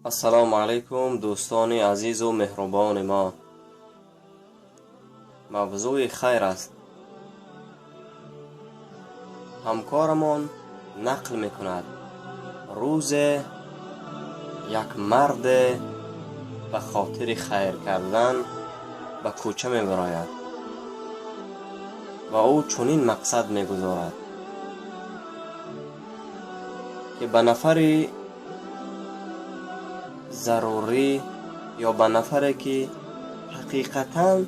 Ассалому алайкум, дӯстони азизу меҳрубони мо. Мавзӯи хайр аст. Ҳамкорамон нақл мекунад: рӯзе як марде ба хотири хайр кардан ба кӯча мебарояд ва ӯ чунин мақсад мегузорад, ки ба нафари зарурӣ ё ба нафаре, ки ҳақиқатан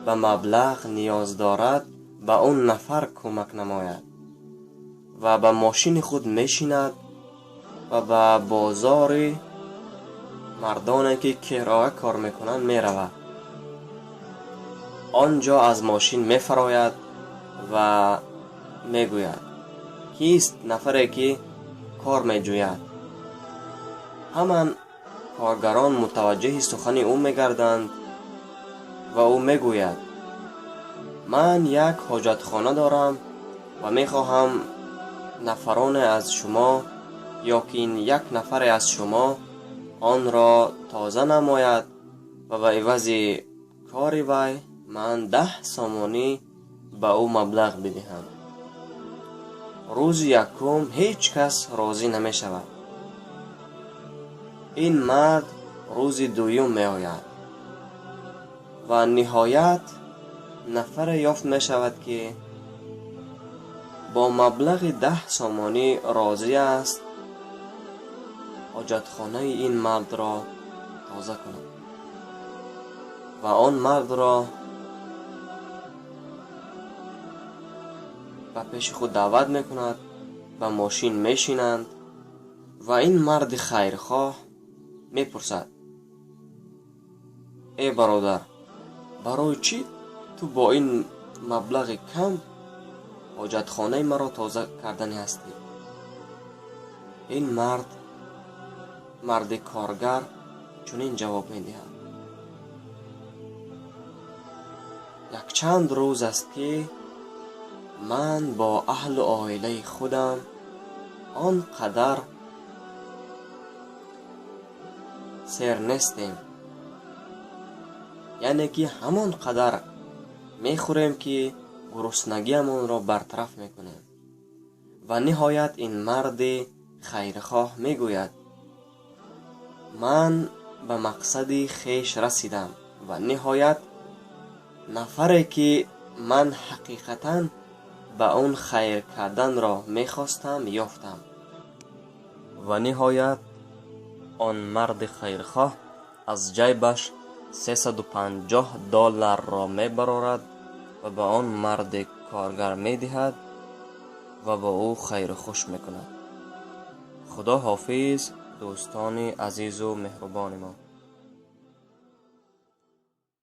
ба маблағ ниёз дорад, ба он нафар кӯмак намояд ва ба мошини худ мешинад ва ба бозори мардоне, ки кироя кор мекунанд, меравад. Он ҷо аз мошин мефарояд ва мегӯяд: «Кист нафаре, ки кор меҷӯяд?» Ҳаман коргарон мутаваҷҷеҳи сухани ӯ мегарданд ва ӯ мегӯяд: «Ман як ҳоҷатхона дорам ва мехоҳам нафароне аз шумо ё ки як нафаре аз шумо онро тоза намояд ва ба ивази кори вай ман 10 сомонӣ ба ӯ маблағ бидиҳам». Рӯзи якум ҳеҷ кас розӣ намешавад. Ин мард рӯзи дуюм меояд ва ниҳоят нафаре ёфт мешавад, ки бо маблағи 10 сомонӣ розӣ аст ҳоҷатхонаи ин мардро тоза кунад ва он мардро ба пеши худ даъват мекунад, ба мошин мешинанд ва ин марди хайрхоҳ мепурсад: «Э бародар, барои чӣ ту бо ин маблағи кам ҳоҷатхонаи маро тоза карданӣ ҳастӣ?» Ин мард, марди коргар, чунин ҷавоб медиҳад: «Якчанд рӯз аст, ки ман бо аҳлу оилаи худам он қадар сер нестем, яъне ки ҳамон қадар мехӯрем, ки гуруснагиамонро бартараф мекунем». Ва ниҳоят ин марди хайрхоҳ мегӯяд: «Ман ба мақсади хеш расидам ва ниҳоят нафаре, ки ман ҳақиқатан ба он хайр карданро мехостам, ёфтам». Ва ниҳоят он марди хайрхоҳ аз ҷайбаш 350 долларро мебарорад ва ба он марди коргар медиҳад ва бо ӯ хайру хуш мекунад. Худо ҳофиз, дӯстони азизу меҳрубони мо.